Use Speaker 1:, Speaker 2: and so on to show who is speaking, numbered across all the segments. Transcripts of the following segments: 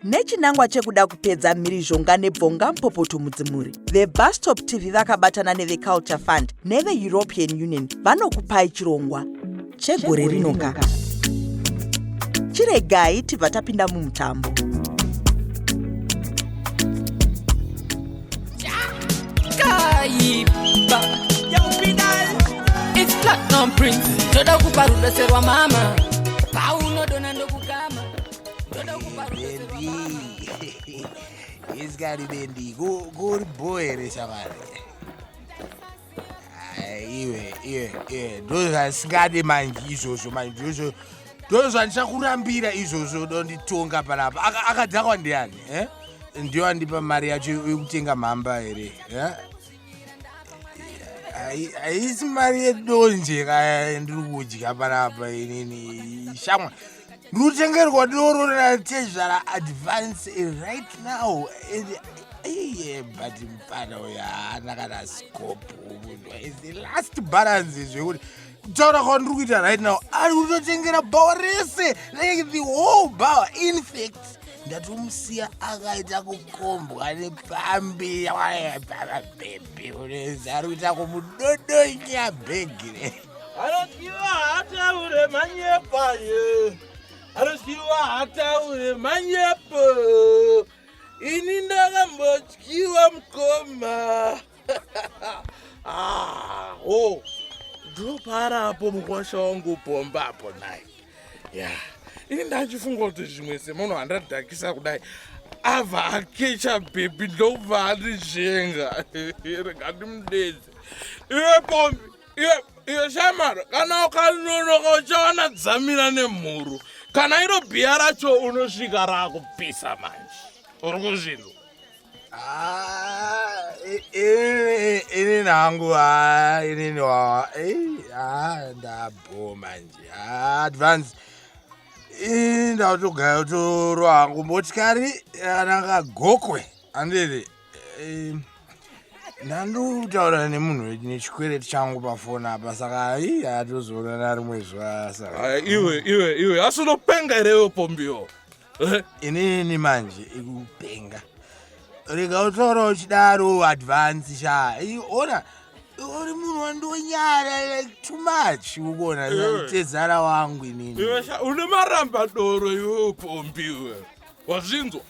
Speaker 1: Nechinangwa chekuda kupedza mhirizhonga nebvonga mupopoto mudzimuri, veBustop TV vakabatana neveCulture Fund neveEuropean Union vanokupai chirongwa chegore rinoka. Chiregai tibva tapinda mumutambo.
Speaker 2: Kaipa. It's Platinum Prince. Toda kupa rubetserwa mama. Paunodona ndokugama. Toda kupa rubetserwa mama.
Speaker 3: Isikari bendi kuri bho here shamari? Iwe iwe iwe ndozvasingade manje izvozvo manje ndozvo ndozvandichakurambira izvozvo donditonga panapa akadhakwa ndiani eh? Ndiyo andipa mari yacho yekutenga mhamba here eh? Haisi mari yedonje kaya ndiri kudya panapa inini shamwa ndiri kutengerwa doro ratezvara advance right now and iye but mupfana uyo haana kana scope is the last balance zvekuti kutaura kwandiri kuita right now ari kutotengera bhawa rese like the whole bhawa. In fact ndatomusiya akaita kukombwa nepfambi bhebhi unezi ari kuita kumudodonya bhegi re.
Speaker 4: Anotyiwa hataure manyepo ye, anotyiwa hataure manyepo. Ini ndakambotyiwa mukoma. Ah, oh, ndoparapo mukwasha wangu pomba apo naye ya. Ini ndachifunga kuti zvimwe semunhu andadhakisa kudai abva akecha bhebhi ndobva andizvenga. Rega ndimudedze. Iwe pombi, iwe iwe shamara, kana ukanonoka uchawana dzamira nemhuru. Kana iro bhiya racho unosvika rakupisa manje. Uri kuzvinzwa?
Speaker 3: Ah, inini hangu inini wawa ndabho manje advance ini ndakutogaya kutoro hangu motikari yakananga Gokwe handiti? Ndandikutaura nemunhu nechikwereti changu pafoni apa saka i atozoonana rimwe zuva saka.
Speaker 4: Aya, iwe iwe iwe, asi unopenga here iwe pombiyo? Eh?
Speaker 3: Inini manje ikupenga rega utaura uchidaro advance sha. Ona uri munhu wandonyara like too much ukuona. Tezara wangu inini.
Speaker 4: Iwe sha, une maramba doro iwe pombi iwe, wazvinzwa?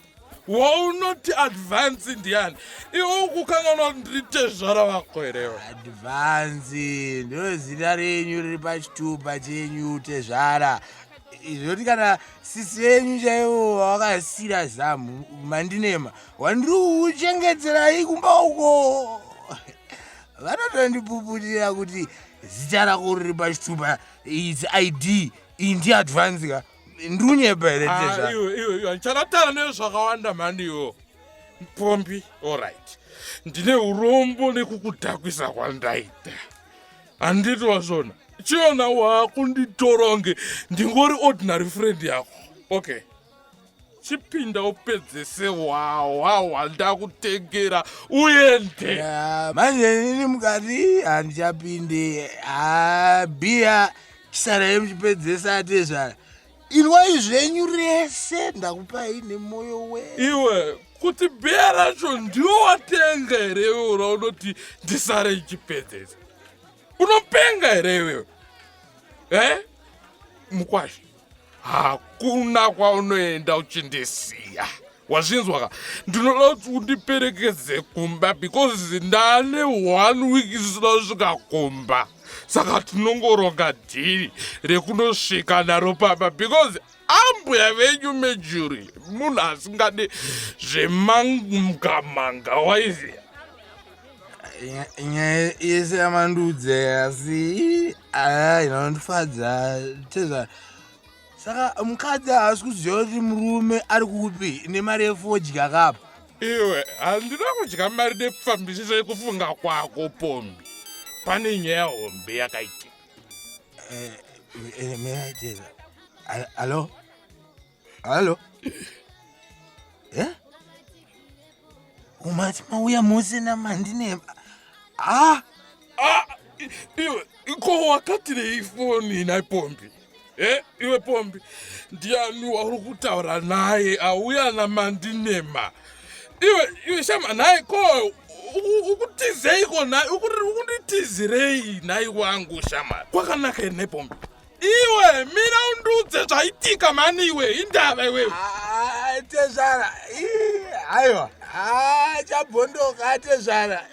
Speaker 4: Waunoti advance ndiani iwe? Ukukanganwa kuti ndiri tezvara vako here iwe?
Speaker 3: Advance ndo zita renyu riri pachitupa chenyu tezvara. Zvoti kana sisi venyu chaivo vakasira zamu mandinema wandiri kuchengetserai kumba uko vanotondipuputira kuti zita rako riri pachitupa its ID iyi ndi advance ka. Ndunyepa here?
Speaker 4: Ah,
Speaker 3: tezvara
Speaker 4: iwe iwe iwe, handichadataura newe zvakawanda mhani iwo pombi. Alright, ndine urombo nekukudhakwisa kwandaita handiti wazvona? Chiona wakunditora kunge ndingori ordinary friend yako. Okay, chipinda upedzese hwahwa hwandakutengera uende.
Speaker 3: Ya, manje inini mukati handichapinde bhiya chisarai muchipedzesa tezvara. Inwai zvenyu rese ndakupai nemwoyo wese.
Speaker 4: Iwe kuti bhiya racho ndiwo watenga here iwe ura unoti ndisare ichipedzesa? Unopenga here iwewe? E mukwasha, hakuna kwaunoenda uchindisiya, wazvinzwa ka? Ndinoda kuti undiperekedze kumba because ndane one week isina kusvika kumba saka tinongoronga dhiri rekunosvika naro pamba because ambuya venyu mejuri munhu asingade zvemangamanga waiziya.
Speaker 3: Nyaya yese yamandudze asi aya inondifadza tezvara. Saka mukadzi haasi kuziva kuti murume ari kupi nemari yefodya kapa?
Speaker 4: Iwe, handina kudya mari nepfambisiso yekufunga kwako pombi. Pane nyaya hombe yakaitika.
Speaker 3: Mirai teza. Alo, alo, eh? Umati mauya mose namandinema ah.
Speaker 4: Ah, iwe, ko wakatirei foni naipombi? E iwe Pombi, ndiani wauri kutaura naye auya naMandinema? Iwe shama, nhai ko ukutizeiko nhai? Ukunditizirei nhai wangu shama? Kwakanaka here nepombi? Iwe mira undiudze zvaitika mani iwe, indava iwewe.
Speaker 3: Ah, tezvara, haiwa, chabvondoka tezvara.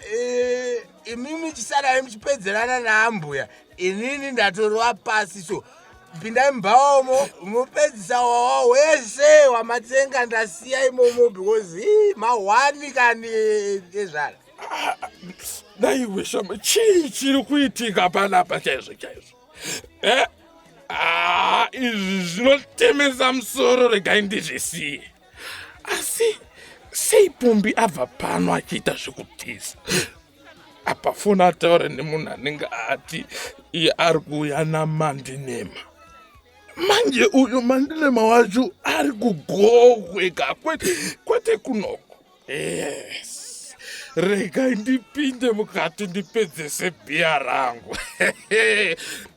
Speaker 3: Imimi chisarai muchipedzerana naambuya, inini ndatorwa pasi, so pindai mubhawomo mupedzisa wawa wese wamatenga ndasiya imomo because mahwani kani tezvara.
Speaker 4: Naiwe shama, chii chiri kuitika panapa chaizvo chaizvo? Eh? Ah, izvi zvinotemesa musoro, regai ndizvisiye. Asi sei Pombi abva pano achiita zvekutiza? Apa foni ataura nemunhu anenge ati iye ari kuuya naMandinema. Manje uyu Mandinema wacho ari kuGohweka, kwete kunoko. Yes, regai ndipinde mukati ndipedzese bhiya rangu.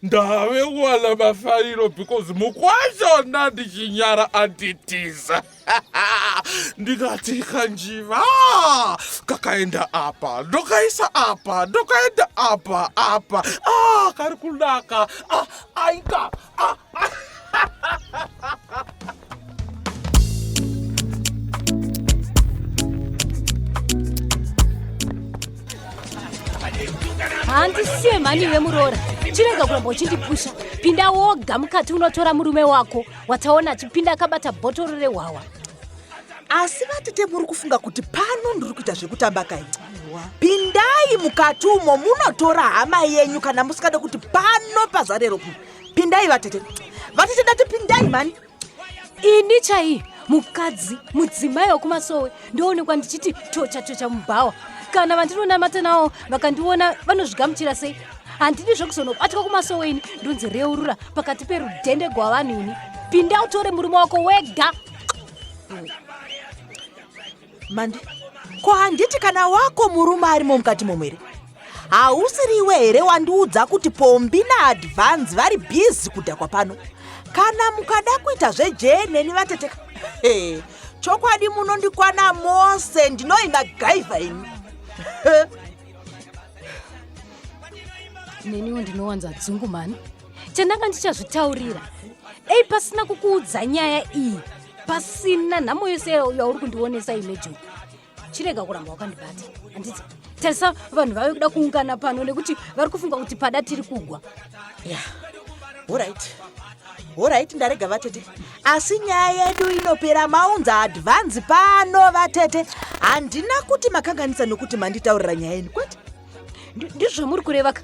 Speaker 4: Ndave kuwana mafariro because mukwashona ndichinyara anditiza. Ndikati kanjiva kakaenda apa, ndokaisa apa, ndokaenda apa apa. Ah, kari kunaka. Ah, aika. Ah, ah.
Speaker 5: Handisiye mhani iwe muroora, chirega kuramba uchindipusha. Pinda woga mukati unotora murume wako wataona achipinda akabata bhotoro rehwawa.
Speaker 1: Asi vatete, muri kufunga kuti pano ndiri kuita zvekutamba kai? Pindai mukati umo munotora hama yenyu kana musingade kuti pano pazarero. Pindai vatete, vatete, ndati pindai mani.
Speaker 5: Ini chaiye mukadzi mudzimai wekumasowe ndoonekwa ndichiti tocha tocha mubhawa. Kana vandinonamata nawo vakandiona vanozvigamuchira sei? Handidi zvekuzonobatwa kumasowe ini ndonzi reurura pakati perudhende gwavanhu. Ini pinda utore murume wako wega.
Speaker 1: Mandi, ko handiti kana wako murume arimo mukati momo here? Hausiriwe here wandiudza kuti Pombi naAdvance vari bhizi kudhakwa pano? Kana mukada kuita zvejee neni vateteka, chokwadi munondikwana mose, ndinoima gaivha ini.
Speaker 5: Neniwo ndinowanza dzungu mani. Chandanga ndichazvitaurira dei pasina kukuudza nyaya iyi, pasina nhamo yose yauri kundionesa imejo. Chirega kuramba wakandibata, handiti? Tarisa, vanhu vave kuda kuungana pano nekuti vari kufunga kuti pada tiri kugwa.
Speaker 1: Ya, alright, alright, ndarega vatete. Asi nyaya yedu inopera maunza Advance pano vatete. Handina kuti makanganisa nokuti manditaurira nyaya yenu, kwete.
Speaker 5: Ndizvo muri kureva ka?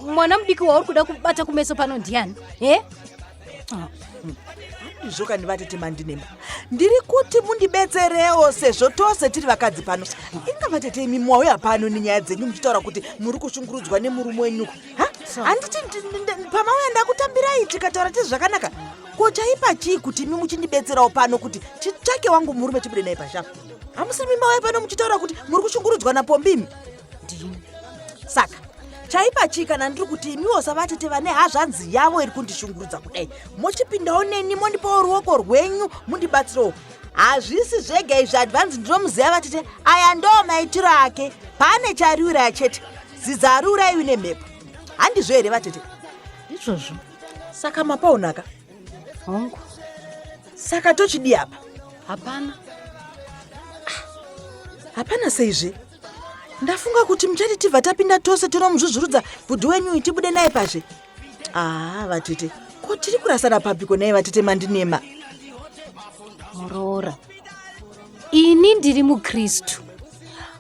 Speaker 5: Mwana mudiki wauri kuda kubata kumeso pano ndiani, e?
Speaker 1: Ndizvo kani vatete Mandinema, ndiri kuti mundibetserewo sezvo tose tiri vakadzi pano. Inga vatete, imi mwauya pano nenyaya dzenyu muchitaura kuti muri kushungurudzwa nemurume wenyuko, ha? Handiti pamauya ndakutambirai tikataura tiri zvakanaka? Ko chaipa chii kuti imi muchindibetserawo pano kuti titsvake wangu murume tibude naye pashafu? Hamusiri mimauya pano muchitaura kuti muri kushungurudzwa napombi imi?
Speaker 5: Ndini.
Speaker 1: Saka chaipa chii kana ndiri kuti imiwo savatete vane hazvanzi yavo iri kundishungurudza kudai, mochipindawo neni mondipawo ruoko rwenyu mundibatsirewo? Hazvisi zvega izvi, Advance ndinomuziva vatete, aya ndo maitiro ake. Pane chariuraya chete, zidza hariurayiwi nemhepo, handizvo here vatete?
Speaker 5: Izvozvo.
Speaker 1: Saka mapaonaka.
Speaker 5: Hongu.
Speaker 1: Saka tochidii apa?
Speaker 5: Hapana.
Speaker 1: Hapana seizve? Ndafunga kuti muchati tibva tapinda tose tinomuzvuzvurudza bhudhi wenyu tibude naye pazve. Aa vatete, ko tiri kurasana papiko naye vatete Mandinema?
Speaker 5: Muroora, ini ndiri mukristu,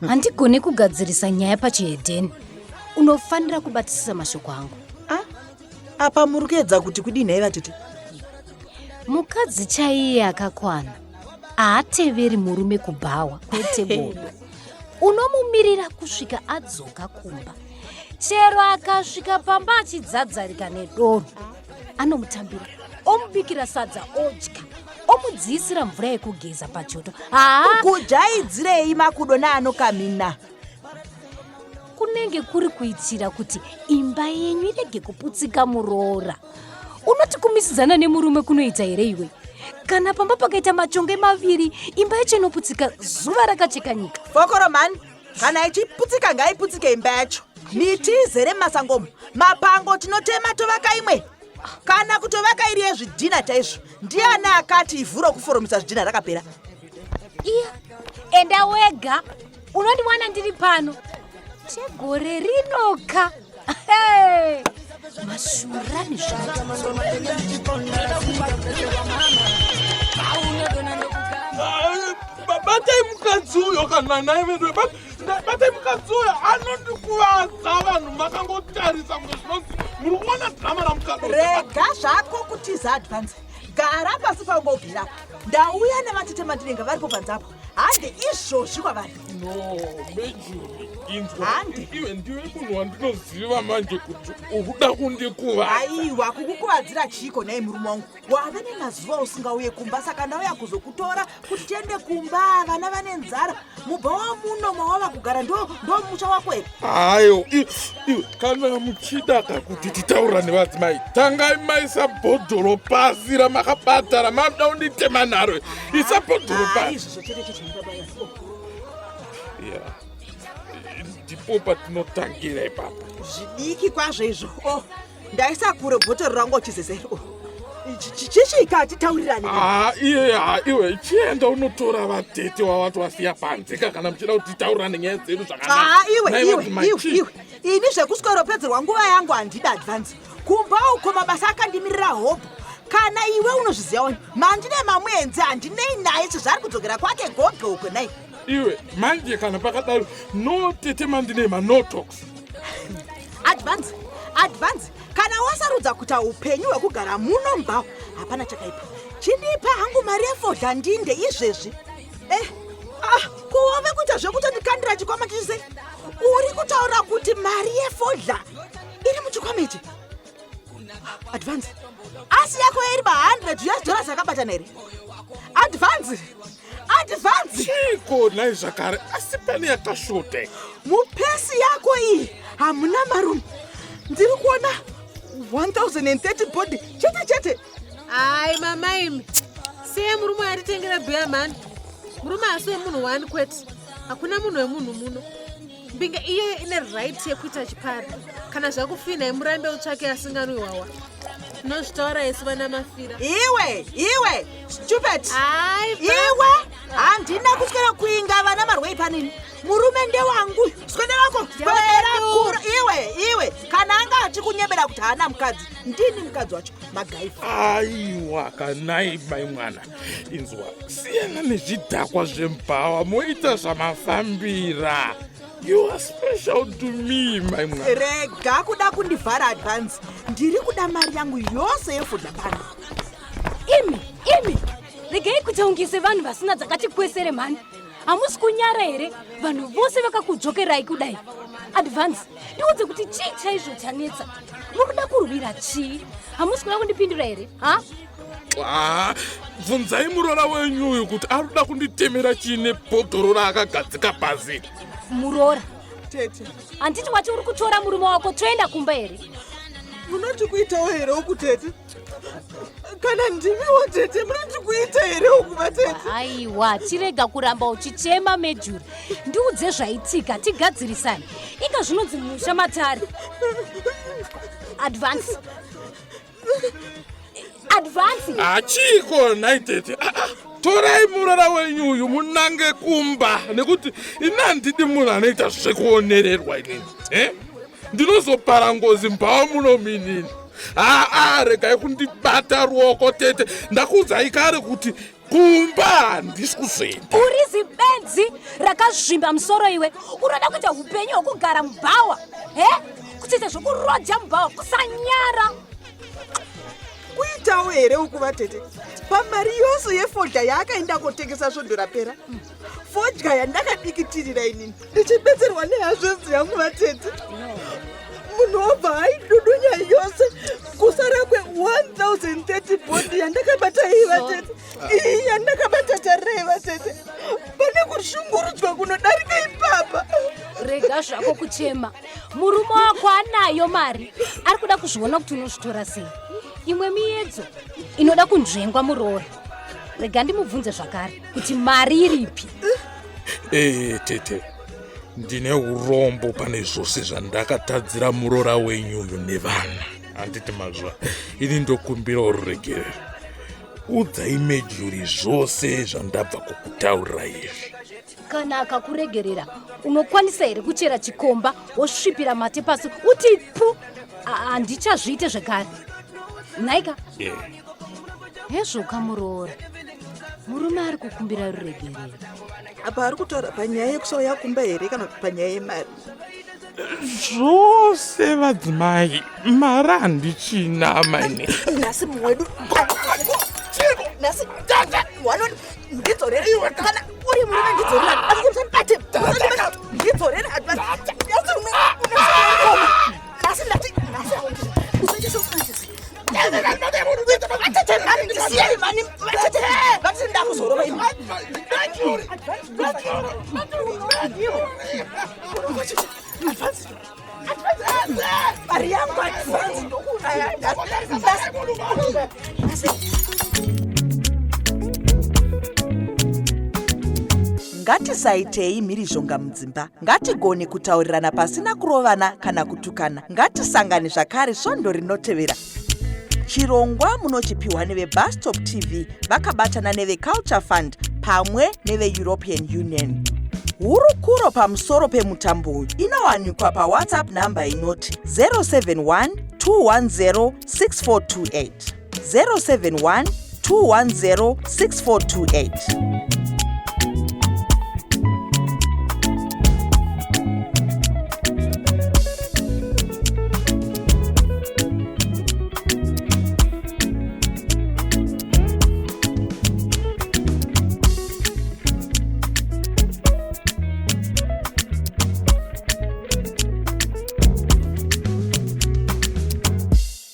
Speaker 5: handigoni kugadzirisa nyaya pachihedheni. Unofanira kubatisisa mashoko angu.
Speaker 1: Ah, apa muri kuedza kuti kudii nhai vatete?
Speaker 5: Mukadzi chaiye akakwana haateveri murume kubhawa, kwete bodo. Unomumirira kusvika adzoka kumba. Chero akasvika pamba achidzadzarika nedoro, anomutambira, omubikira sadza odya, omudziisira mvura yekugeza pachoto. Haa.
Speaker 1: Kujaidzirei makudo naanokamina?
Speaker 5: Kunenge kuri kuitira kuti imba yenyu irege kuputsika. Muroora, uno Unoti kumisidzana nemurume kunoita here iwe? Kana pamba pakaita machonge maviri, imba yacho inoputsika zuva rakacheka nyika.
Speaker 1: Fokoro mhani, kana ichiputsika ngaiputsike imba yacho. Miti izere mumasango umu, mapango tinotema tovaka imwe. Kana kutovaka iri yezvidhina chaizvo. Ndiani akati ivhu rokuforomisa zvidhina rakapera?
Speaker 5: Iya, enda wega, unondiwana ndiri pano. Chegore rinoka. Hey! Mashura nezvinotadzo.
Speaker 4: Batai mukadzi uyo kana nhai vedu batai mukadzi uyo anondikuvadza vanhu makangotarisa kunge zvinonzi muri kuona dhirama ramukadzi.
Speaker 1: Rega zvako kutiza advance. Gara pasi paungobvira. Ndauya nevatete Mandinenga varipo panze apo. Hande izvozvi kwavari.
Speaker 4: No, Mejuri, inzwa.
Speaker 1: Hande.
Speaker 4: Iwe ndiwe munhu wandinoziva manje kuti ukuda kundikuvadza.
Speaker 1: Aiwa, kukukuvadzira chiiko nhai murume wangu? Wave nemazuva usingauye kumba saka ndauya kuzokutora kuti tiende kumba, vana vane nzara. Mubhawa muno mawava kugara ndo ndo musha wako here?
Speaker 4: Hayo, iwe kana muchida ka kuti titaura nevadzimai, tangai maisa bhodhoro pasi ramakabata ramamuda kunditema naro. Isa bhodhoro pasi.
Speaker 1: Izvozvo chete chete baba.
Speaker 4: Yeah. Ndipo patinotangira ipapo.
Speaker 1: Zvidiki kwazvo izvo. Oh, ndaisa kure bhotoro rangu uchizezera. Oh. Chichika titaurirane.
Speaker 4: Ah, iye ha iwe chienda unotora vatete wavati wasiya panze ka kana muchida kuti titaurirane nyaya dzedu zvakanaka.
Speaker 1: Ah, iwe
Speaker 4: Nhai
Speaker 1: iwe
Speaker 4: vadzimai,
Speaker 1: iwe
Speaker 4: chii?
Speaker 1: iwe. Ini zvekusweropedzerwa nguva yangu handida advance. Kumba uko mabasa akandimirira hobho. Kana iwe unozviziva wani, mandine mamuenzi handinei naye sezvaari kudzokera kwake goge uko nhai.
Speaker 4: Iwe manje kana pakadaro no tete mandinema no talks.
Speaker 1: Advance, advance. Kana wasarudza kuita upenyu hwekugara muno mubhawa, hapana chakaipa. Chindipa hangu mari yefodya ndinde izvezvi. Eh, ah, ko wave kuita zvekutondikandira chikwama chichise? Uri kutaura kuti mari yefodya iri muchikwama ichi? Advance. Asi yako iri pa 100 US dollars yakabatana here? Advance. Advance.
Speaker 4: Chiiko nhai zvakare asi pane yakashota.
Speaker 1: Mupesi yako iyi hamuna marume. Ndiri kuona 1030 body chete chete.
Speaker 6: Ai mama imi. Siye murume atitengera bhiya mhani. Murume asi wemunhu wani kwete. Hakuna munhu wemunhu muno. Mbinga iyoyo ine right yekuita chipari. Kana zvakufina murambe utsvake asinganwi hwahwa. Tinozvitaura isu vana mafira.
Speaker 1: Iwe, iwe, stupid.
Speaker 6: Ai,
Speaker 1: Iwe, handina kuswera kuinga vana marwei panini. Murume ndewangu. Swederako, swedera kure. Iwe, iwe, kana anga achikunyebera kuti haana mukadzi, ndini mukadzi wacho, magaifa.
Speaker 4: Aiwa kanai mai mwana, inzwa siyana nezvidhakwa zvemubhawa moita zvamafambira. You are special to me mai mwana.
Speaker 1: Rega kuda kundivhara advance. Ndiri kuda mari yangu yose yefodya pano.
Speaker 5: Imi, imi, regai kutaungise vanhu vasina dzakati kwesere mhani. Hamusi kunyara here vanhu vose vakakudzokerai kudai? Advance, ndiudze kuti chii chaizvo chanetsa? Muri kuda kurwira chii? Hamusi kuda kundipindura here? Ha?
Speaker 4: Ah, bvunzai muroora wenyu uyu kuti ari kuda kunditemera chii nebhodhoro raakagadzika pasi.
Speaker 5: Muroora.
Speaker 1: Tete.
Speaker 5: Handiti wati uri kutora murume wako toenda kumba here?
Speaker 1: Munoti kuitawo here uku tete? Kana ndimiwo tete, munoti kuita here uku vatete?
Speaker 5: Aiwa, chirega kuramba uchichema Mejuri. Ndiudze zvaitika tigadzirisane. Inga zvinonzi musha matare. Advance. Advance.
Speaker 4: Achiko nhai tete. Ah, ah, torai muroora wenyu uyu munange kumba nekuti ini handidi munhu anoita zvekuonererwa inini. Eh? Ndinozopara ngozi mbhawa muno minini. Aa, regai kundibata ruoko tete. Ndakuudzai kare kuti kumba handisi kuzoenda.
Speaker 5: Uri zibenzi rakazvimba musoro iwe. Unoda kuita upenyu hwekugara mubhawa. He? Kutoita zvekuroja mubhawa kusanyara.
Speaker 1: Kuitawo here uku vatete? Pamari yose yefodya yaakaenda kotengesa svondo rapera. Fodya yandakadikitirira inini ndichibetserwa nehazvanzi yangu vatete. Munhu obva aidudunya yose kusara kwe 1030 bond yandakabata iyi vatete. Iyi yandakabata tarirei vatete. Pane kushungurudzwa kunodarika ipapa.
Speaker 5: Rega zvako kuchema. Murume wako anayo mari. Ari kuda kuzviona kuti unozvitora sei. Imwe miyedzo inoda kunzvengwa muroora. Rega ndimubvunze zvakare kuti mari iripi.
Speaker 4: Ee tete, ndine urombo pane zvose zvandakatadzira muroora wenyu uyu nevana. Handiti mazva, ini ndokumbirawo ruregerero. Udzai Mejuri zvose zvandabva kukutaurira izvi.
Speaker 5: Kana akakuregerera, unokwanisa here kuchera chikomba wosvipira mate pasi uti pu handichazviite zvekare? Nhaika?
Speaker 4: Yeah.
Speaker 5: Hezvo kamuroora. Murume ari kukumbira ruregerero.
Speaker 1: Apa ari kutaura panyaya yekusauya kumba here kana kuti panyaya yemari?
Speaker 4: Zvose vadzimai, mari handichina maine.
Speaker 1: Nhasi mumwe wedu nhasi wanoni ndidzorere kana uri murume ndidzorere asibate ndidzorere nhasi nhasi ndati nhasi ndisiyei mani vatete ndakuzorova imi. Mari yangu advance ndokuuraya. Ngatisaitei mhirizhonga mudzimba. Ngatigone kutaurirana pasina kurovana kana kutukana. Ngatisangane zvakare svondo rinotevera. Chirongwa munochipiwa neveBustop TV vakabatana neveCulture Fund pamwe neveEuropean Union. Hurukuro pamusoro pemutambo uyu inowanikwa paWhatsApp nhamba inoti 071 210 6428. 071 210 6428.